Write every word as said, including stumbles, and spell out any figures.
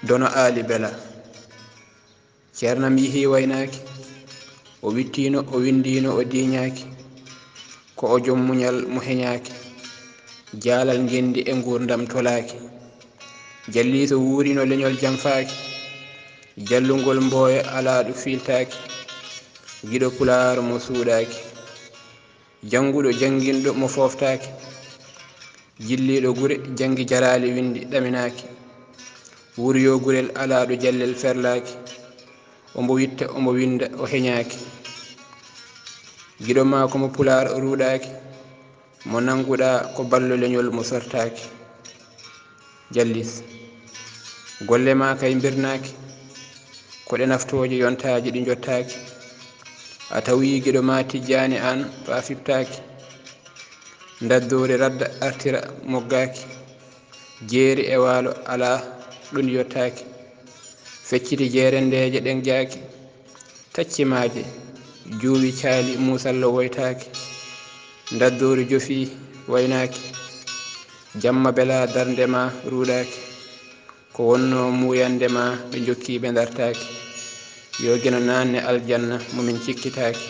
Dono Aali Bela. Ceernam yihii waynaaki, o wittiino, o winndiino, o diiñaaki. Ko o joom muñal mo heñaaki, jaalal ngenndi e nguurndam tolaaki. Jalliiso wuuriino leñol jamfaaki, jallungol mbooya alaa ɗo fiiltaaki. Giɗo Pulaar mo suuɗaaki, jannguɗo jannginɗo mo fooftaaki. Jilliiɗo gure janngi jaraali winndi ɗaminaaki. Wuryo gurel alaa ɗo jallel ferlaaki. Ombo witta, ombo winnda, o heñaaki. Giɗo maa ko mo Pulaar ruuɗaaki, mo nannguɗaa ko ballo leñol mo sortaaki. Jallis. Golle maa kay mbirnaaki, ko ɗe naftooje yontaaji ɗi njottaaki. A tawi giɗo maa tijjaani aan, to a fiɓtaaki. Ndaddoori radda artira moggaaki. Jeeri e waalo alaa ɗo ndi yottaaki. Fecciti jeerendeeje ɗen jaaki. Taccimaaje juuwi caali muusallo woytaaki. Ndaddoori jofi waynaaki. Jamma Bela darnde maa ruuɗaaki. Ko wonnoo muuyannde maa ɓe njokki ɓe ndartaaki. Yo Geno naanne aljanna mo min cikkitaaki.